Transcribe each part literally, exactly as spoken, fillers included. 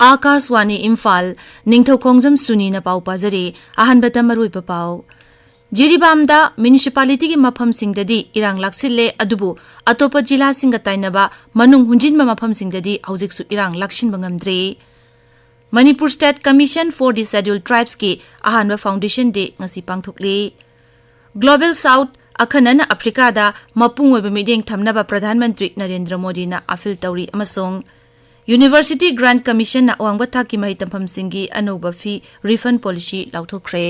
ꯑꯥꯀꯥꯁꯋꯥꯅꯤ ꯏꯝꯐꯥꯜ, ꯅꯤꯡꯊꯧꯈꯣꯡꯖꯝ ꯁꯨꯅꯤꯅ ꯄꯥꯎ ꯄꯥꯖꯔꯤ꯫ ꯑꯍꯥꯟꯕꯗ ꯃꯔꯨꯑꯣꯏꯕ ꯄꯥꯎ꯫ ꯖꯤꯔꯤꯕꯥꯝꯗ ꯃ꯭ꯌꯨꯅꯤꯁꯤꯄꯥꯂꯤꯇꯤꯒꯤ ꯃꯐꯝꯁꯤꯡꯗꯗꯤ ꯏꯔꯥꯡ ꯂꯥꯛꯁꯤꯜꯂꯦ, ꯑꯗꯨꯕꯨ ꯑꯇꯣꯞꯄ ꯖꯤꯂꯥꯁꯤꯡꯒ ꯇꯥꯏꯅꯕ ꯃꯅꯨꯡ ꯍꯨꯟꯖꯤꯟꯕ ꯃꯐꯝꯁꯤꯡꯗꯗꯤ ꯍꯧꯖꯤꯛꯁꯨ ꯏꯔꯥꯡ ꯂꯥꯛꯁꯤꯟꯕ ꯉꯝꯗ꯭ꯔꯤ꯫ Manipur State Commission for the Scheduled Tribesꯀꯤ ꯑꯍꯥꯟꯕ Foundation Day ꯉꯁꯤ ꯄꯥꯡꯊꯣꯛꯂꯤ꯫ Global South, ꯑꯈꯟꯅꯅ ꯑꯐ꯭ꯔꯤꯀꯥꯗ ꯃꯄꯨꯡ ꯑꯣꯏꯕ ꯃꯤꯠꯌꯦꯡ ꯊꯝꯅꯕ ꯄ꯭ꯔꯙꯥꯟ ꯃꯟꯇ꯭ꯔꯤ ꯅꯔꯦꯟꯗ꯭ꯔ ꯃꯣꯗꯤꯅ ꯑꯥꯄꯤꯜ ꯇꯧꯔꯤ ꯑꯃꯁꯨꯡ University Grant Commissionꯅ ꯑꯋꯥꯡꯕ ꯊꯥꯛꯀꯤ ꯃꯍꯩ ꯇꯝꯐꯝꯁꯤꯡꯒꯤ ꯑꯅꯧꯕ fee refund policy ꯂꯥꯎꯊꯣꯛꯈ꯭ꯔꯦ꯫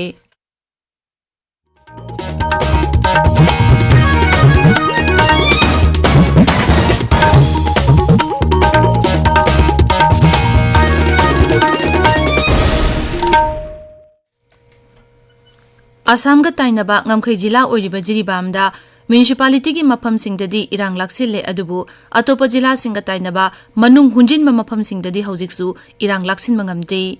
ꯑꯁꯥꯝꯒ ꯇꯥꯏꯅꯕ ꯉꯝꯈꯩ ꯖꯤꯂꯥ ꯑꯣꯏꯔꯤꯕ ꯖꯤꯔꯤꯕꯥꯝꯗ ꯃ꯭ꯌꯨꯅꯤꯁꯤꯄꯥꯂꯤꯇꯤꯒꯤ ꯃꯐꯝꯁꯤꯡꯗꯗꯤ ꯏꯔꯥꯡ ꯂꯥꯛꯁꯤꯜꯂꯦ, ꯑꯗꯨꯕꯨ ꯑꯇꯣꯞꯄ ꯖꯤꯂꯥꯁꯤꯡꯒ ꯇꯥꯏꯅꯕ ꯃꯅꯨꯡ ꯍꯨꯟꯖꯤꯟꯕ ꯃꯐꯝꯁꯤꯡꯗꯗꯤ ꯍꯧꯖꯤꯛꯁꯨ ꯏꯔꯥꯡ ꯂꯥꯛꯁꯤꯟꯕ ꯉꯝꯗꯦ꯫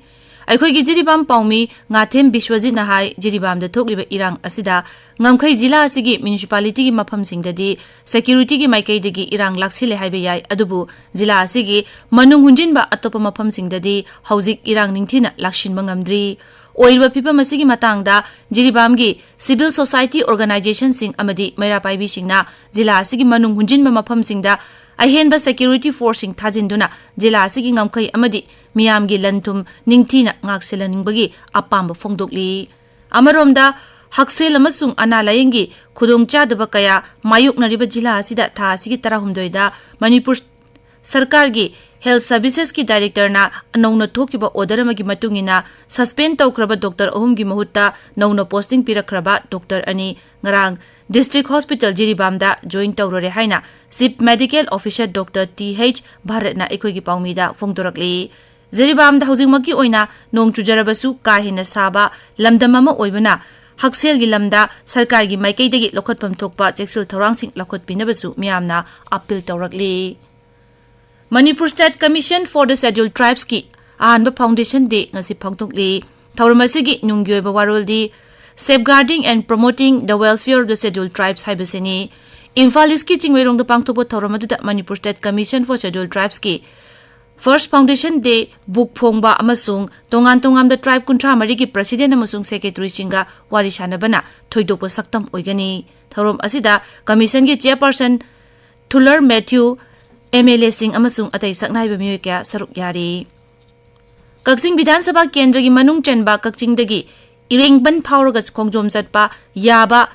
ꯑꯩꯈꯣꯏꯒꯤ ꯖꯤꯔꯤꯕꯥꯝ ꯄꯥꯎꯃꯤ ꯉꯥꯊꯦꯝ ꯕꯤꯁ꯭ꯋꯖꯤꯠꯅ ꯍꯥꯏ, ꯖꯤꯔꯤꯕꯥꯝꯗ ꯊꯣꯛꯂꯤꯕ ꯏꯔꯥꯡ ꯑꯁꯤꯗ ꯉꯝꯈꯩ ꯖꯤꯂꯥ ꯑꯁꯤꯒꯤ ꯃ꯭ꯌꯨꯅꯤꯁꯤꯄꯥꯂꯤꯇꯤꯒꯤ ꯃꯐꯝꯁꯤꯡꯗꯗꯤ ꯁꯦꯀ꯭ꯌꯨꯔꯤꯇꯤꯒꯤ ꯃꯥꯏꯀꯩꯗꯒꯤ ꯏꯔꯥꯡ ꯂꯥꯛꯁꯤꯜꯂꯦ ꯍꯥꯏꯕ ꯌꯥꯏ, ꯑꯗꯨꯕꯨ ꯖꯤꯂꯥ ꯑꯁꯤꯒꯤ ꯃꯅꯨꯡ ꯍꯨꯟꯖꯤꯟꯕ ꯑꯇꯣꯞꯄ ꯃꯐꯝꯁꯤꯡꯗꯗꯤ ꯍꯧꯖꯤꯛ ꯏꯔꯥꯡ ꯅꯤꯡꯊꯤꯅ ꯂꯥꯛꯁꯤꯟꯕ ꯉꯝꯗ꯭ꯔꯤ꯫ ꯑꯣꯏꯔꯤꯕ ꯐꯤꯕꯝ ꯑꯁꯤꯒꯤ ꯃꯇꯥꯡꯗ ꯖꯤꯔꯤꯕꯥꯝꯒꯤ civil society organizationꯁꯤꯡ ꯑꯃꯗꯤ ꯃꯩꯔꯥ ꯄꯥꯏꯕꯤꯁꯤꯡꯅ ꯖꯤꯂꯥ ꯑꯁꯤꯒꯤ ꯃꯅꯨꯡ ꯍꯨꯟꯖꯤꯟꯕ ꯃꯐꯝꯁꯤꯡꯗ ꯑꯍꯦꯟꯕ security forceꯁꯤꯡ ꯊꯥꯖꯤꯟꯗꯨꯅ ꯖꯤꯂꯥ ꯑꯁꯤꯒꯤ ꯉꯝꯈꯩ ꯑꯃꯗꯤ ꯃꯤꯌꯥꯝꯒꯤ ꯂꯟ ꯊꯨꯝ ꯅꯤꯡꯊꯤꯅ ꯉꯥꯛꯁꯦꯜꯍꯟꯅꯤꯡꯕꯒꯤ ꯑꯄꯥꯝꯕ ꯐꯣꯡꯗꯣꯛꯂꯤ꯫ ꯑꯃꯔꯣꯝꯗ, ꯍꯛꯁꯦꯜ ꯑꯃꯁꯨꯡ ꯑꯅꯥ ꯂꯥꯌꯦꯡꯒꯤ ꯈꯨꯗꯣꯡꯆꯥꯗꯕ ꯀꯌꯥ ꯃꯥꯌꯣꯛꯅꯔꯤꯕ ꯖꯤꯂꯥ ꯑꯁꯤꯗ ꯊꯥ ꯑꯁꯤꯒꯤ ꯇꯔꯥꯍꯨꯝꯗꯣꯏꯗ ꯃꯅꯤꯄꯨꯔ ꯁꯔꯀꯥꯔꯒꯤ health servicesꯀꯤ directorꯅ ꯅꯧꯅ ꯊꯣꯛꯈꯤꯕ order ꯑꯃꯒꯤ ꯃꯇꯨꯡ ꯏꯟꯅ suspend ꯇꯧꯈ꯭ꯔꯕ doctor ꯑꯍꯨꯝꯒꯤ ꯃꯍꯨꯠꯇ ꯅꯧꯅ posting ꯄꯤꯔꯛꯈ꯭ꯔꯕ doctor ꯑꯅꯤ ꯉꯔꯥꯡ district hospital ꯖꯤꯔꯤꯕꯥꯝꯗ join ꯇꯧꯔꯨꯔꯦ ꯍꯥꯏꯅ chief medical officer doctor T H ꯚꯥꯔꯠꯅ ꯑꯩꯈꯣꯏꯒꯤ ꯄꯥꯎꯃꯤꯗ ꯐꯣꯡꯗꯣꯔꯛꯂꯤ꯫ ꯖꯤꯔꯤꯕꯥꯝꯗ ꯍꯧꯖꯤꯛꯃꯛꯀꯤ ꯑꯣꯏꯅ ꯅꯣꯡ ꯆꯨꯖꯔꯕꯁꯨ ꯀꯥ ꯍꯦꯟꯅ ꯁꯥꯕ ꯂꯝꯗꯝ ꯑꯃ ꯑꯣꯏꯕꯅ ꯍꯛꯁꯦꯜꯒꯤ ꯂꯝꯗ ꯁꯔꯀꯥꯔꯒꯤ ꯃꯥꯏꯀꯩꯗꯒꯤ ꯂꯧꯈꯠꯐꯝ ꯊꯣꯛꯄ ꯆꯦꯛꯁꯤꯜ ꯊꯧꯔꯥꯡꯁꯤꯡ ꯂꯧꯈꯠꯄꯤꯅꯕꯁꯨ ꯃꯤꯌꯥꯝꯅ ꯑꯥꯄꯤꯜ ꯇꯧꯔꯛꯂꯤ꯫ Manipur State Commission for the Scheduled Tribesꯀꯤ ꯑꯍꯥꯟꯕ Foundation Day ꯉꯁꯤ ꯄꯥꯡꯊꯣꯛꯂꯤ꯫ ꯊꯧꯔꯝ ꯑꯁꯤꯒꯤ ꯅꯨꯡꯒꯤ ꯑꯣꯏꯕ ꯋꯥꯔꯣꯜꯗꯤ Safeguarding and Promoting the Welfare of the Scheduled Tribes ꯍꯥꯏꯕꯁꯤꯅꯤ꯫ ꯏꯝꯐꯥꯜ ꯏꯁꯀꯤ ꯆꯤꯡꯃꯩꯔꯣꯡꯗ ꯄꯥꯡꯊꯣꯛꯄ ꯊꯧꯔꯝ ꯑꯗꯨꯗ Manipur State Commission for Scheduled Tribesꯀꯤ First Foundation Day book ꯐꯣꯡꯕ ꯑꯃꯁꯨꯡ ꯇꯣꯉꯥꯟ ꯇꯣꯉꯥꯟꯕ tribe ꯀꯨꯟꯊ꯭ꯔꯥ ꯃꯔꯤꯒꯤ president ꯑꯃꯁꯨꯡ secretaryꯁꯤꯡꯒ ꯋꯥꯔꯤ ꯁꯥꯅꯕꯅ ꯊꯣꯏꯗꯣꯛꯄ ꯁꯛꯇꯝ ꯑꯣꯏꯒꯅꯤ꯫ ꯊꯧꯔꯝ ꯑꯁꯤꯗ commissionꯒꯤ chairperson ꯊꯨꯂꯔ ꯃꯦꯊ꯭ꯌꯨ, MLAꯁꯤꯡ ꯑꯃꯁꯨꯡ ꯑꯇꯩ ꯁꯛꯅꯥꯏꯕ ꯃꯤꯑꯣꯏ ꯀꯌꯥ ꯁꯔꯨꯛ ꯌꯥꯔꯤ꯫ ꯀꯛꯆꯤꯡ ꯕꯤꯙꯥꯟ ꯁꯚꯥ ꯀꯦꯟꯗ꯭ꯔꯒꯤ ꯃꯅꯨꯡ ꯆꯟꯕ ꯀꯛꯆꯤꯡꯗꯒꯤ ꯏꯔꯦꯡꯕꯟ ꯐꯥꯎꯔꯒ ꯈꯣꯡꯖꯣꯝ ꯆꯠꯄ ꯌꯥꯕ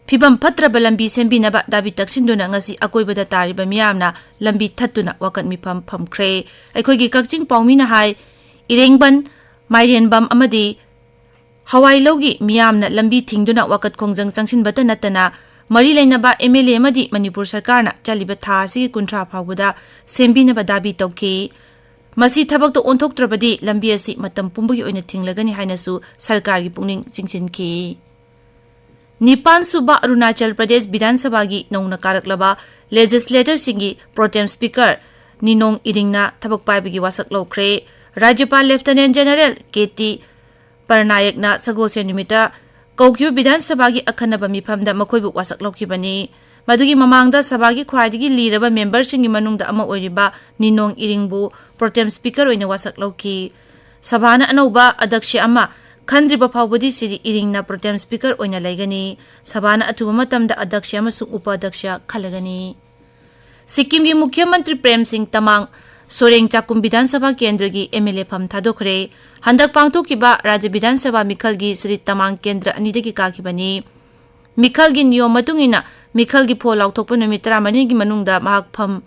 ꯐꯤꯕꯝ ꯐꯠꯇ꯭ꯔꯕ ꯂꯝꯕꯤ ꯁꯦꯝꯕꯤꯅꯕ ꯗꯥꯕꯤ ꯇꯛꯁꯤꯟꯗꯨꯅ ꯉꯁꯤ ꯑꯀꯣꯏꯕꯗ ꯇꯥꯔꯤꯕ ꯃꯤꯌꯥꯝꯅ ꯂꯝꯕꯤ ꯊꯠꯇꯨꯅ ꯋꯥꯀꯠ ꯃꯤꯐꯝ ꯐꯝꯈ꯭ꯔꯦ꯫ ꯑꯩꯈꯣꯏꯒꯤ ꯀꯛꯆꯤꯡ ꯄꯥꯎꯃꯤꯅ ꯍꯥꯏ, ꯏꯔꯦꯡꯕꯟ, ꯃꯥꯏꯔꯦꯟꯕꯝ ꯑꯃꯗꯤ ꯍꯋꯥꯏꯂꯧꯒꯤ ꯃꯤꯌꯥꯝꯅ ꯂꯝꯕꯤ ꯊꯤꯡꯗꯨꯅ ꯋꯥꯀꯠ ꯈꯣꯡꯖꯪ ꯆꯪꯁꯤꯟꯕꯇ ꯅꯠꯇꯅ ꯃꯔꯤ ꯂꯩꯅꯕ MLA ꯑꯃꯗꯤ ꯃꯅꯤꯄꯨꯔ ꯁꯔꯀꯥꯔꯅ ꯆꯠꯂꯤꯕ ꯊꯥ ꯑꯁꯤꯒꯤ ꯀꯨꯟꯊ꯭ꯔꯥ ꯐꯥꯎꯕꯗ ꯁꯦꯝꯕꯤꯅꯕ ꯗꯥꯕꯤ ꯇꯧꯈꯤ꯫ ꯃꯁꯤ ꯊꯕꯛꯇ ꯑꯣꯟꯊꯣꯛꯇ꯭ꯔꯕꯗꯤ ꯂꯝꯕꯤ ꯑꯁꯤ ꯃꯇꯝ ꯄꯨꯝꯕꯒꯤ ꯑꯣꯏꯅ ꯊꯤꯡꯂꯒꯅꯤ ꯍꯥꯏꯅꯁꯨ ꯁꯔꯀꯥꯔꯒꯤ ꯄꯨꯛꯅꯤꯡ ꯆꯤꯡꯁꯤꯟꯈꯤ꯫ ꯅꯤꯄꯥꯟ ꯁꯨꯕ ꯑꯔꯨꯅꯥꯆꯜ ꯄ꯭ꯔꯗꯦꯁ ꯕꯤꯙꯥꯟ ꯁꯚꯥꯒꯤ ꯅꯧꯅ ꯀꯥꯔꯛꯂꯕ legislatorꯁꯤꯡꯒꯤ pro tem speaker ꯅꯤꯅꯣꯡ ꯏꯔꯤꯡꯅ ꯊꯕꯛ ꯄꯥꯏꯕꯒꯤ ꯋꯥꯁꯛ ꯂꯧꯈ꯭ꯔꯦ꯫ ꯔꯥꯖ꯭ꯌꯄꯥꯜ ꯂꯦꯐꯇꯤꯅꯦꯟ ꯖꯦꯅꯔꯦꯜ ꯀꯦ ꯇꯤ ꯄꯔꯅꯥꯌꯛꯅ ꯁꯒꯣꯜꯁꯦꯟ ꯅꯨꯃꯤꯠꯇ ꯀꯧꯈꯤꯕ ꯕꯤꯙꯥꯟ ꯁꯚꯥꯒꯤ ꯑꯈꯟꯅꯕ ꯃꯤꯐꯝꯗ ꯃꯈꯣꯏꯕꯨ ꯋꯥꯁꯛ ꯂꯧꯈꯤꯕꯅꯤ꯫ ꯃꯗꯨꯒꯤ ꯃꯃꯥꯡꯗ ꯁꯚꯥꯒꯤ ꯈ꯭ꯋꯥꯏꯗꯒꯤ ꯂꯤꯔꯕ memberꯁꯤꯡꯒꯤ ꯃꯅꯨꯡꯗ ꯑꯃ ꯑꯣꯏꯔꯤꯕ ꯅꯤꯅꯣꯡ ꯏꯔꯤꯡꯕꯨ pro tem speaker ꯑꯣꯏꯅ ꯋꯥꯁꯛ ꯂꯧꯈꯤ꯫ ꯁꯚꯥꯅ ꯑꯅꯧꯕ ꯑꯗ꯭ꯌꯛꯁ ꯑꯃ ꯈꯟꯗ꯭ꯔꯤꯕ ꯐꯥꯎꯕꯗꯤ ꯁ꯭ꯔꯤ ꯏꯔꯤꯡꯅ pro tem speaker ꯑꯣꯏꯅ ꯂꯩꯒꯅꯤ꯫ ꯁꯚꯥꯅ ꯑꯊꯨꯕ ꯃꯇꯝꯗ ꯑꯗ꯭ꯌꯛꯁ ꯑꯃꯁꯨꯡ ꯎꯄ ꯑꯗ꯭ꯌꯛꯁ ꯈꯜꯂꯒꯅꯤ꯫ ꯁꯤꯛꯀꯤꯝꯒꯤ ꯃꯨꯈ꯭ꯌ ꯃꯟꯇ꯭ꯔꯤ ꯄ꯭ꯔꯦꯝ ꯁꯤꯡ ꯇꯃꯥꯡ ꯁꯣꯔꯦꯡ ꯆꯥꯛꯀꯨꯝ ꯕꯤꯙꯥꯟ ꯁꯚꯥ ꯀꯦꯟꯗ꯭ꯔꯒꯤ MLA ꯐꯝ ꯊꯥꯗꯣꯛꯈ꯭ꯔꯦ꯫ ꯍꯟꯗꯛ ꯄꯥꯡꯊꯣꯛꯈꯤꯕ ꯔꯥꯖ꯭ꯌ ꯕꯤꯙꯥꯟ ꯁꯚꯥ ꯃꯤꯈꯜꯒꯤ ꯁ꯭ꯔꯤ ꯇꯃꯥꯡ ꯀꯦꯟꯗ꯭ꯔ ꯑꯅꯤꯗꯒꯤ ꯀꯥꯈꯤꯕꯅꯤ꯫ ꯃꯤꯈꯜꯒꯤ ꯅꯤꯌꯣꯝ ꯃꯇꯨꯡ ꯏꯟꯅ ꯃꯤꯈꯜꯒꯤ ꯐꯣꯜ ꯂꯥꯎꯊꯣꯛꯄ ꯅꯨꯃꯤꯠ ꯇꯔꯥꯃꯔꯤꯒꯤ ꯃꯅꯨꯡꯗ ꯃꯍꯥꯛ ꯐꯝ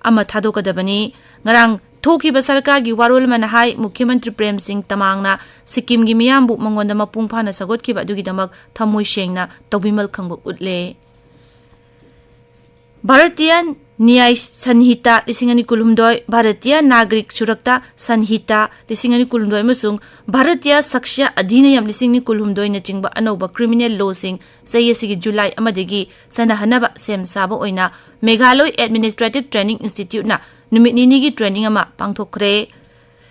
ꯑꯃ ꯊꯥꯗꯣꯛꯀꯗꯕꯅꯤ꯫ ꯉꯔꯥꯡ ꯊꯣꯛꯈꯤꯕ ꯁꯔꯀꯥꯔꯒꯤ ꯋꯥꯔꯣꯜ ꯑꯃꯅ ꯍꯥꯏ, ꯃꯨꯈ꯭ꯌ ꯃꯟꯇ꯭ꯔꯤ ꯄ꯭ꯔꯦꯝ ꯁꯤꯡ ꯇꯃꯥꯡꯅ ꯁꯤꯛꯀꯤꯝꯒꯤ ꯃꯤꯌꯥꯝꯕꯨ ꯃꯉꯣꯟꯗ ꯃꯄꯨꯡ ꯐꯥꯅ ꯁꯧꯒꯠꯈꯤꯕ ꯑꯗꯨꯒꯤꯗꯃꯛ ꯊꯃꯣꯏ ꯁꯦꯡꯅ ꯇꯧꯕꯤꯃꯜ ꯈꯪꯕ ꯎꯠꯂꯦ꯫ ꯚꯥꯔꯇꯤꯌꯥ ꯅ꯭ꯌꯥꯌ ꯁꯟꯍꯤꯇꯥ ꯂꯤꯁꯤꯡ ꯑꯅꯤ ꯀꯨꯟꯍꯨꯝꯗꯣꯏ, ꯚꯥꯔꯇꯤꯌꯥ ꯅꯥꯒꯔꯤꯛ ꯁꯨꯔꯛꯇꯥ ꯁꯟꯍꯤꯇꯥ ꯂꯤꯁꯤꯡ ꯑꯅꯤ ꯀꯨꯟꯍꯨꯝꯗꯣꯏ ꯑꯃꯁꯨꯡ ꯚꯥꯔꯇꯤꯌꯥ ꯁꯥꯛꯁ꯭ꯌ ꯑꯙꯤꯅꯌꯝ ꯂꯤꯁꯤꯡ ꯑꯅꯤ ꯀꯨꯟꯍꯨꯝꯗꯣꯏꯅꯆꯤꯡꯕ ꯑꯅꯧꯕ criminal lawꯁꯤꯡ ꯆꯍꯤ ꯑꯁꯤꯒꯤ ꯖꯨꯂꯥꯏ ꯑꯃꯗꯒꯤ ꯆꯠꯅꯍꯟꯅꯕ ꯁꯦꯝ ꯁꯥꯕ ꯑꯣꯏꯅ ꯃꯦꯘꯥꯂꯣꯏ Administrative Training Instituteꯅ ꯅꯨꯃꯤꯠ ꯅꯤꯅꯤꯒꯤ training ꯑꯃ ꯄꯥꯡꯊꯣꯛꯈ꯭ꯔꯦ꯫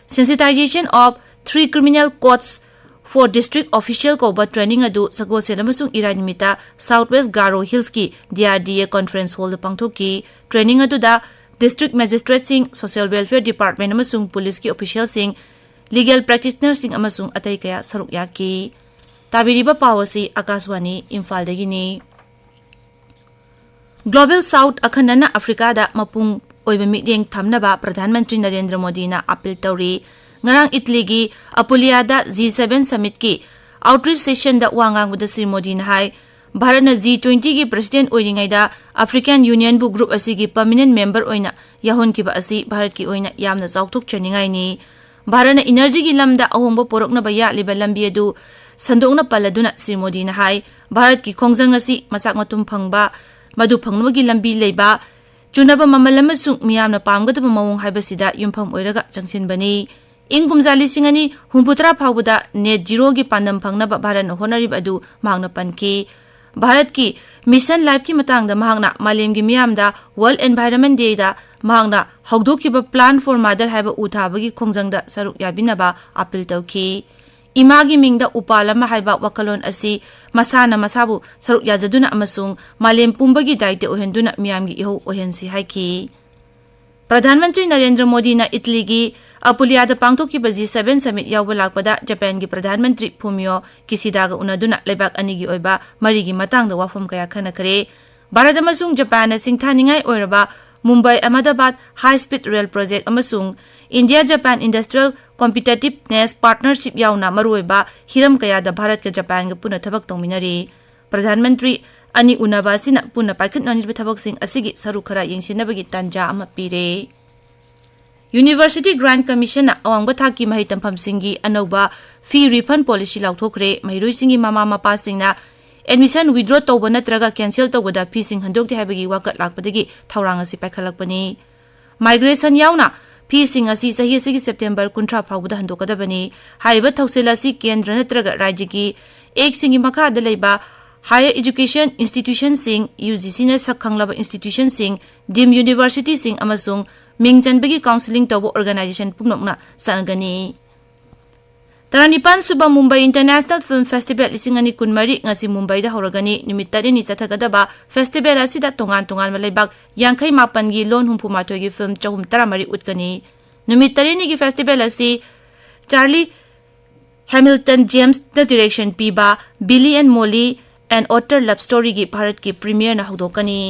Sensitization of three criminal codes for district official ꯀꯧꯕ training ꯑꯗꯨ ꯁꯒꯣꯜꯁꯦꯟ ꯑꯃꯁꯨꯡ ꯏꯔꯥꯏ ꯅꯨꯃꯤꯠꯇ South West Garo Hillsꯀꯤ DRDA conference hallꯗ ꯄꯥꯡꯊꯣꯛꯈꯤ꯫ Training ꯑꯗꯨꯗ district magistrateꯁꯤꯡ, social welfare department ꯑꯃꯁꯨꯡ ꯄꯨꯂꯤꯁꯀꯤ officialꯁꯤꯡ, legal practitionerꯁꯤꯡ ꯑꯃꯁꯨꯡ ꯑꯇꯩ ꯀꯌꯥ ꯁꯔꯨꯛ ꯌꯥꯈꯤ꯫ ꯇꯥꯕꯤꯔꯤꯕ ꯄꯥꯎ ꯑꯁꯤ ꯑꯀꯥꯁꯕꯥꯅꯤ ꯏꯝꯐꯥꯜꯗꯒꯤꯅꯤ꯫ Global South ꯑꯈꯟꯅꯅ ꯑꯐ꯭ꯔꯤꯀꯥꯗ ꯃꯄꯨꯡ ꯑꯣꯏꯕ ꯃꯤꯠꯌꯦꯡ ꯊꯝꯅꯕ ꯄ꯭ꯔꯙꯥꯟ ꯃꯟꯇ꯭ꯔꯤ ꯅꯔꯦꯟꯗ꯭ꯔ ꯃꯣꯗꯤꯅ ꯑꯥꯄꯤꯜ ꯇꯧꯔꯤ꯫ ꯉꯔꯥꯡ ꯏꯇꯂꯤꯒꯤ ꯑꯄꯨꯂꯤꯌꯥꯗ G seven summitꯀꯤ outreach sessionꯗ ꯋꯥ ꯉꯥꯡꯕꯗ ꯁ꯭ꯔꯤ ꯃꯣꯗꯤꯅ ꯍꯥꯏ, ꯚꯥꯔꯠꯅ G twentyꯒꯤ president ꯑꯣꯏꯔꯤꯉꯩꯗ African Unionꯕꯨ group ꯑꯁꯤꯒꯤ permanent member ꯑꯣꯏꯅ ꯌꯥꯎꯍꯟꯈꯤꯕ ꯑꯁꯤ ꯚꯥꯔꯠꯀꯤ ꯑꯣꯏꯅ ꯌꯥꯝꯅ ꯆꯥꯎꯊꯣꯛꯆꯅꯤꯡꯉꯥꯏꯅꯤ꯫ ꯚꯥꯔꯠꯅ energyꯒꯤ ꯂꯝꯗ ꯑꯍꯣꯡꯕ ꯄꯨꯔꯛꯅꯕ ꯌꯥꯠꯂꯤꯕ ꯂꯝꯕꯤ ꯑꯗꯨ ꯁꯟꯗꯣꯛꯅ ꯄꯜꯂꯗꯨꯅ ꯁ꯭ꯔꯤ ꯃꯣꯗꯤꯅ ꯍꯥꯏ, ꯚꯥꯔꯠꯀꯤ ꯈꯣꯡꯖꯪ ꯑꯁꯤ ꯃꯆꯥꯛ ꯃꯊꯨꯝ ꯐꯪꯕ, ꯃꯗꯨ ꯐꯪꯅꯕꯒꯤ ꯂꯝꯕꯤ ꯂꯩꯕ, ꯆꯨꯅꯕ ꯃꯃꯜ ꯑꯃꯁꯨꯡ ꯃꯤꯌꯥꯝꯅ ꯄꯥꯝꯒꯗꯕ ꯃꯑꯣꯡ ꯍꯥꯏꯕꯁꯤꯗ ꯌꯨꯝꯐꯝ ꯑꯣꯏꯔꯒ ꯆꯪꯁꯤꯟꯕꯅꯤ꯫ ꯏꯪ ꯀꯨꯝꯖꯥ ꯂꯤꯁꯤꯡ ꯑꯅꯤ ꯍꯨꯝꯐꯨꯇꯔꯥ ꯐꯥꯎꯕꯗ net zeroꯒꯤ ꯄꯥꯟꯗꯝ ꯐꯪꯅꯕ ꯚꯥꯔꯠꯅ ꯍꯣꯠꯅꯔꯤꯕ ꯑꯗꯨ ꯃꯍꯥꯛꯅ ꯄꯟꯈꯤ꯫ ꯚꯥꯔꯠꯀꯤ Mission Lifeꯀꯤ ꯃꯇꯥꯡꯗ ꯃꯍꯥꯛꯅ ꯃꯥꯂꯦꯝꯒꯤ ꯃꯤꯌꯥꯝꯗ World Environment Dayꯗ ꯃꯍꯥꯛꯅ ꯍꯧꯗꯣꯛꯈꯤꯕ Plant for Mother ꯍꯥꯏꯕ ꯎ ꯊꯥꯕꯒꯤ ꯈꯣꯡꯖꯪꯗ ꯁꯔꯨꯛ ꯌꯥꯕꯤꯅꯕ ꯑꯥꯄꯤꯜ ꯇꯧꯈꯤ꯫ ꯏꯃꯥꯒꯤ ꯃꯤꯡꯗ ꯎꯄꯥꯜ ꯑꯃ ꯍꯥꯏꯕ ꯋꯥꯈꯜꯂꯣꯟ ꯑꯁꯤ ꯃꯁꯥꯅ ꯃꯁꯥꯕꯨ ꯁꯔꯨꯛ ꯌꯥꯖꯗꯨꯅ ꯑꯃꯁꯨꯡ ꯃꯥꯂꯦꯝ ꯄꯨꯝꯕꯒꯤ ꯗꯥꯏꯇ ꯑꯣꯏꯍꯟꯗꯨꯅ ꯃꯤꯌꯥꯝꯒꯤ ꯏꯍꯧ ꯑꯣꯏꯍꯟꯁꯤ ꯍꯥꯏꯈꯤ꯫ ꯄ꯭ꯔꯙꯥꯟ ꯃꯟꯇ꯭ꯔꯤ ꯅꯔꯦꯟꯗ꯭ꯔ ꯃꯣꯗꯤꯅ ꯏꯇꯂꯤꯒꯤ ꯑꯄꯨꯂꯤꯌꯥꯗ ꯄꯥꯡꯊꯣꯛꯈꯤꯕ G seven summit ꯌꯥꯎꯕ ꯂꯥꯛꯄꯗ ꯖꯄꯥꯟꯒꯤ ꯄ꯭ꯔꯙꯥꯟ ꯃꯟꯇ꯭ꯔꯤ ꯐꯨꯃꯤꯌꯣ ꯀꯤꯁꯤꯗꯥꯒ ꯎꯅꯗꯨꯅ ꯂꯩꯕꯥꯛ ꯑꯅꯤꯒꯤ ꯑꯣꯏꯕ ꯃꯔꯤꯒꯤ ꯃꯇꯥꯡꯗ ꯋꯥꯐꯝ ꯀꯌꯥ ꯈꯟꯅꯈ꯭ꯔꯦ꯫ ꯚꯥꯔꯠ ꯑꯃꯁꯨꯡ ꯖꯄꯥꯟꯅ ꯁꯤꯡꯊꯥꯅꯤꯡꯉꯥꯏ ꯑꯣꯏꯔꯕ Mumbai Ahmedabad high speed rail project ꯑꯃꯁꯨꯡ India Japan industrial competitiveness partnership ꯌꯥꯎꯅ ꯃꯔꯨꯑꯣꯏꯕ ꯍꯤꯔꯝ ꯀꯌꯥꯗ ꯚꯥꯔꯠꯀ ꯖꯄꯥꯟꯒ ꯄꯨꯟꯅ ꯊꯕꯛ ꯇꯧꯃꯤꯟꯅꯔꯤ꯫ ꯄ꯭ꯔꯙꯥꯟ ꯃꯟꯇ꯭ꯔꯤ ꯑꯅꯤ ꯎꯅꯕ ꯑꯁꯤꯅ ꯄꯨꯟꯅ ꯄꯥꯏꯈꯠꯅꯔꯤꯕ ꯊꯕꯛꯁꯤꯡ ꯑꯁꯤꯒꯤ ꯁꯔꯨꯛ ꯈꯔ ꯌꯦꯡꯁꯤꯟꯅꯕꯒꯤ ꯇꯥꯟꯖꯥ ꯑꯃ ꯄꯤꯔꯦ꯫ University Grant Commissionꯅ ꯑꯋꯥꯡꯕ ꯊꯥꯛꯀꯤ ꯃꯍꯩ ꯇꯝꯐꯝꯁꯤꯡꯒꯤ ꯑꯅꯧꯕ fee refund policy ꯂꯥꯎꯊꯣꯛꯈ꯭ꯔꯦ꯫ ꯃꯍꯩꯔꯣꯏꯁꯤꯡꯒꯤ ꯃꯃꯥ ꯃꯄꯥꯁꯤꯡꯅ admission withdraw ꯇꯧꯕ ꯅꯠꯇ꯭ꯔꯒ cancel ꯇꯧꯕꯗ feeꯁꯤꯡ ꯍꯟꯗꯣꯛꯇꯦ ꯍꯥꯏꯕꯒꯤ ꯋꯥꯀꯠ ꯂꯥꯛꯄꯗꯒꯤ ꯊꯧꯔꯥꯡ ꯑꯁꯤ ꯄꯥꯏꯈꯠꯂꯛꯄꯅꯤ꯫ Migration ꯌꯥꯎꯅ feeꯁꯤꯡ ꯑꯁꯤ ꯆꯍꯤ ꯑꯁꯤꯒꯤ September ꯀꯨꯟꯊ꯭ꯔꯥ ꯐꯥꯎꯕꯗ ꯍꯟꯗꯣꯛꯀꯗꯕꯅꯤ꯫ ꯍꯥꯏꯔꯤꯕ ꯊꯧꯁꯤꯜ ꯑꯁꯤ ꯀꯦꯟꯗ꯭ꯔ ꯅꯠꯇ꯭ꯔꯒ ꯔꯥꯖ꯭ꯌꯒꯤ actꯁꯤꯡꯒꯤ ꯃꯈꯥꯗ ꯂꯩꯕ higher education institutionꯁꯤꯡ, UGCꯅ ꯁꯛ ꯈꯪꯂꯕ institutionꯁꯤꯡ, deemed universityꯁꯤꯡ ꯑꯃꯁꯨꯡ ꯃꯤꯡ ꯆꯟꯕꯒꯤ counselling ꯇꯧꯕ organization ꯄꯨꯝꯅꯃꯛꯅ ꯆꯠꯅꯒꯅꯤ꯫ ꯇꯔꯥꯅꯤꯄꯥꯟ ꯁꯨꯕ ꯃꯨꯝꯕꯥꯏ ꯏꯟꯇꯔꯅꯦꯁꯅꯦꯜ ꯐꯤꯜꯝ ꯐꯦꯁꯇꯤꯚꯦꯜ ꯂꯤꯁꯤꯡ ꯑꯅꯤ ꯀꯨꯟꯃꯔꯤ ꯉꯁꯤ ꯃꯨꯝꯕꯥꯏꯗ ꯍꯧꯔꯒꯅꯤ꯫ ꯅꯨꯃꯤꯠ ꯇꯔꯦꯠꯅꯤ ꯆꯠꯊꯒꯗꯕ ꯐꯦꯁꯇꯤꯚꯦꯜ ꯑꯁꯤꯗ ꯇꯣꯉꯥꯟ ꯇꯣꯉꯥꯟꯕ ꯂꯩꯕꯥꯛ ꯌꯥꯡꯈꯩ ꯃꯥꯄꯟꯒꯤ ꯂꯣꯟ ꯍꯨꯝꯐꯨ ꯃꯥꯊꯣꯏꯒꯤ ꯐꯤꯜꯝ ꯆꯍꯨꯝ ꯇꯔꯥꯃꯔꯤ ꯎꯠꯀꯅꯤ꯫ ꯅꯨꯃꯤꯠ ꯇꯔꯦꯠꯅꯤꯒꯤ ꯐꯦꯁꯇꯤꯚꯦꯜ ꯑꯁꯤ ꯆꯥꯔꯂꯤ ꯍꯦꯃꯤꯜꯇꯟ ꯖꯦꯝꯁꯅ ꯗꯤꯔꯦꯛꯁꯟ ꯄꯤꯕ Billy and Molly and Otter Love Storyꯒꯤ ꯚꯥꯔꯠꯀꯤ ꯄ꯭ꯔꯤꯃꯤꯌꯔꯅ ꯍꯧꯗꯣꯛꯀꯅꯤ꯫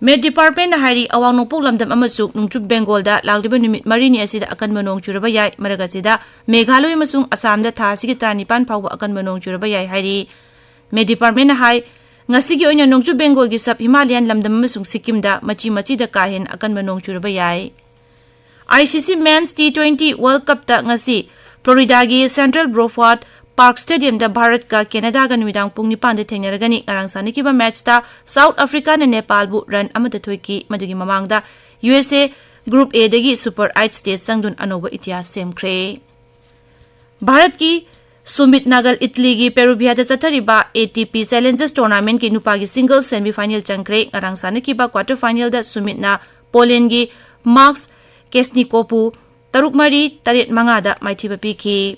ꯃꯦꯠ ꯗꯤꯄꯥꯔꯠꯃꯦꯟꯅ ꯍꯥꯏꯔꯤ, ꯑꯋꯥꯡ ꯅꯣꯡꯄꯣꯛ ꯂꯝꯗꯝ ꯑꯃꯁꯨꯡ ꯅꯣꯡꯆꯨꯞ ꯕꯦꯡꯒꯣꯜꯗ ꯂꯥꯛꯂꯤꯕ ꯅꯨꯃꯤꯠ ꯃꯔꯤꯅꯤ ꯑꯁꯤꯗ ꯑꯀꯟꯕ ꯅꯣꯡ ꯆꯨꯔꯕ ꯌꯥꯏ꯫ ꯃꯔꯛ ꯑꯁꯤꯗ ꯃꯦꯘꯥꯂꯣꯏ ꯑꯃꯁꯨꯡ ꯑꯁꯥꯝꯗ ꯊꯥ ꯑꯁꯤꯒꯤ ꯇꯔꯥꯅꯤꯄꯥꯟ ꯐꯥꯎꯕ ꯑꯀꯟꯕ ꯅꯣꯡ ꯆꯨꯔꯕ ꯌꯥꯏ ꯍꯥꯏꯔꯤ꯫ ꯃꯦꯠ ꯗꯤꯄꯥꯔꯠꯃꯦꯟꯅ ꯍꯥꯏ, ꯉꯁꯤꯒꯤ ꯑꯣꯏꯅ ꯅꯣꯡꯆꯨꯞ ꯕꯦꯡꯒꯣꯜꯒꯤ ꯁꯕ ꯍꯤꯃꯥꯂꯌꯥꯟ ꯂꯝꯗꯝ ꯑꯃꯁꯨꯡ ꯁꯤꯛꯀꯤꯝꯗ ꯃꯆꯤ ꯃꯆꯤꯗ ꯀꯥ ꯍꯦꯟꯅ ꯑꯀꯟꯕ ꯅꯣꯡ ꯆꯨꯔꯕ ꯌꯥꯏ꯫ ICC Men's T twenty World Cupꯇ ꯉꯁꯤ ꯐ꯭ꯂꯣꯔꯤꯗꯥꯒꯤ ꯁꯦꯟꯇ꯭ꯔꯦꯜ ꯕ꯭ꯔꯣꯐꯣꯔꯠ ꯄꯥꯔꯛ ꯁ꯭ꯇꯦꯗꯤꯌꯝꯗ ꯚꯥꯔꯠꯀ ꯀꯦꯅꯗꯥꯒ ꯅꯨꯃꯤꯗꯥꯡ ꯄꯨꯡ ꯅꯤꯄꯥꯟꯗ ꯊꯦꯡꯅꯔꯒꯅꯤ꯫ ꯉꯔꯥꯡ ꯁꯥꯟꯅꯈꯤꯕ ꯃꯦꯠꯆꯇ ꯁꯥꯎꯠ ꯑꯐ꯭ꯔꯤꯀꯥꯅ ꯅꯦꯄꯥꯜꯕꯨ ꯔꯟ ꯑꯃꯗ ꯊꯣꯏꯈꯤ꯫ ꯃꯗꯨꯒꯤ ꯃꯃꯥꯡꯗ USA Group Aꯗꯒꯤ ꯁꯨꯄꯔ ꯑꯩꯠ ꯁ꯭ꯇꯦꯖ ꯆꯪꯗꯨꯅ ꯑꯅꯧꯕ ꯏꯇꯤꯍꯥꯁ ꯁꯦꯝꯈ꯭ꯔꯦ꯫ ꯚꯥꯔꯠꯀꯤ ꯁꯨꯃꯤꯠ ꯅꯥꯒꯜ ꯏꯇꯂꯤꯒꯤ ꯄꯦꯔꯨꯚꯤꯌꯥꯗ ꯆꯠꯊꯔꯤꯕ ATP Challengers Tournamentꯀꯤ ꯅꯨꯄꯥꯒꯤ ꯁꯤꯡꯒꯜꯁ ꯁꯦꯃꯤꯐꯥꯏꯅꯦꯜ ꯆꯪꯈ꯭ꯔꯦ꯫ ꯉꯔꯥꯡ ꯁꯥꯟꯅꯈꯤꯕ ꯀ꯭ꯋꯥꯔꯇꯔ ꯐꯥꯏꯅꯦꯜꯗ ꯁꯨꯃꯤꯠꯅ ꯄꯣꯂꯦꯟꯒꯤ ꯃꯥꯛꯁ ꯀꯦꯁꯅꯤꯀꯣꯄꯨ ꯇꯔꯨꯛ ꯃꯔꯤ, ꯇꯔꯦꯠ ꯃꯉꯥꯗ ꯃꯥꯏꯊꯤꯕ ꯄꯤꯈꯤ꯫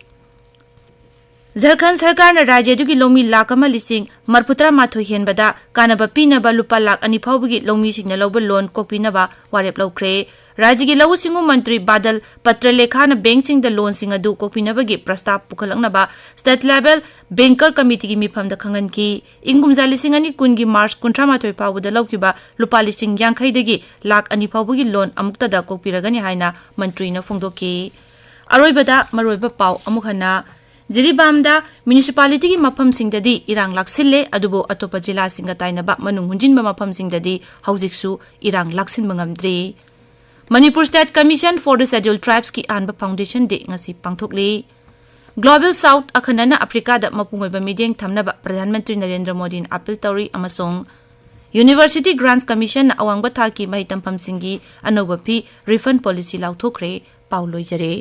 ꯖꯔꯈꯟ ꯁꯔꯀꯥꯔꯅ ꯔꯥꯖ꯭ꯌ ꯑꯗꯨꯒꯤ ꯂꯧꯃꯤ ꯂꯥꯈ ꯑꯃ ꯂꯤꯁꯤꯡ ꯃꯔꯤꯐꯨ ꯇꯔꯥꯃꯥꯊꯣꯏ ꯍꯦꯟꯕꯗ ꯀꯥꯟꯅꯕ ꯄꯤꯅꯕ ꯂꯨꯄꯥ ꯂꯥꯈ ꯑꯅꯤ ꯐꯥꯎꯕꯒꯤ ꯂꯧꯃꯤꯁꯤꯡꯅ ꯂꯧꯕ ꯂꯣꯟ ꯀꯣꯛꯄꯤꯅꯕ ꯋꯥꯔꯦꯞ ꯂꯧꯈ꯭ꯔꯦ꯫ ꯔꯥꯖ꯭ꯌꯒꯤ ꯂꯧꯎ ꯁꯤꯡꯎ ꯃꯟꯇ꯭ꯔꯤ ꯕꯥꯗꯜ ꯄꯇ꯭ꯔꯂꯦꯈꯥꯅ ꯕꯦꯡꯛꯁꯤꯡꯗ ꯂꯣꯟꯁꯤꯡ ꯑꯗꯨ ꯀꯣꯛꯄꯤꯅꯕꯒꯤ ꯄ꯭ꯔꯁꯇꯥꯕ ꯄꯨꯈꯠꯂꯛꯅꯕ State Level Banker Committeeꯒꯤ ꯃꯤꯐꯝꯗ ꯈꯪꯍꯟꯈꯤ꯫ ꯏꯪ ꯀꯨꯝꯖꯥ ꯂꯤꯁꯤꯡ ꯑꯅꯤ ꯀꯨꯟꯒꯤ ꯃꯥꯔꯆ ꯀꯨꯟꯊ꯭ꯔꯥ ꯃꯥꯊꯣꯏ ꯐꯥꯎꯕꯗ ꯂꯧꯈꯤꯕ ꯂꯨꯄꯥ ꯂꯤꯁꯤꯡ ꯌꯥꯡꯈꯩꯗꯒꯤ ꯂꯥꯈ ꯑꯅꯤ ꯐꯥꯎꯕꯒꯤ ꯂꯣꯟ ꯑꯃꯨꯛꯇꯗ ꯀꯣꯛꯄꯤꯔꯒꯅꯤ ꯍꯥꯏꯅ ꯃꯟꯇ꯭ꯔꯤꯅ ꯐꯣꯡꯗꯣꯛꯈꯤ꯫ ꯑꯔꯣꯏꯕꯗ ꯃꯔꯨꯑꯣꯏꯕ ꯄꯥꯎ ꯑꯃꯨꯛ ꯍꯟꯅ꯫ ꯖꯤꯔꯤꯕꯥꯝꯗ ꯃ꯭ꯌꯨꯅꯤꯁꯤꯄꯥꯂꯤꯇꯤꯒꯤ ꯃꯐꯝꯁꯤꯡꯗꯗꯤ ꯏꯔꯥꯡ ꯂꯥꯛꯁꯤꯜꯂꯦ, ꯑꯗꯨꯕꯨ ꯑꯇꯣꯞꯄ ꯖꯤꯂꯥꯁꯤꯡꯒ ꯇꯥꯏꯅꯕ ꯃꯅꯨꯡ ꯍꯨꯟꯖꯤꯟꯕ ꯃꯐꯝꯁꯤꯡꯗꯗꯤ ꯍꯧꯖꯤꯛꯁꯨ ꯏꯔꯥꯡ ꯂꯥꯛꯁꯤꯟꯕ ꯉꯝꯗ꯭ꯔꯤ꯫ Manipur State Commission for the Scheduled Tribesꯀꯤ ꯑꯍꯥꯟꯕ Foundation Day ꯉꯁꯤ ꯄꯥꯡꯊꯣꯛꯂꯤ꯫ Global South ꯑꯈꯟꯅꯅ ꯑꯐ꯭ꯔꯤꯀꯥꯗ ꯃꯄꯨꯡ ꯑꯣꯏꯕ ꯃꯤꯠꯌꯦꯡ ꯊꯝꯅꯕ ꯄ꯭ꯔꯙꯥꯟ ꯃꯟꯇ꯭ꯔꯤ ꯅꯔꯦꯟꯗ꯭ꯔ ꯃꯣꯗꯤꯅ ꯑꯥꯄꯤꯜ ꯇꯧꯔꯤ ꯑꯃꯁꯨꯡ University Grants Commissionꯅ ꯑꯋꯥꯡꯕ ꯊꯥꯛꯀꯤ ꯃꯍꯩ ꯇꯝꯐꯝꯁꯤꯡꯒꯤ ꯑꯅꯧꯕ fee refund policy ꯂꯥꯎꯊꯣꯛꯈ꯭ꯔꯦ꯫ ꯄꯥꯎ ꯂꯣꯏꯖꯔꯦ꯫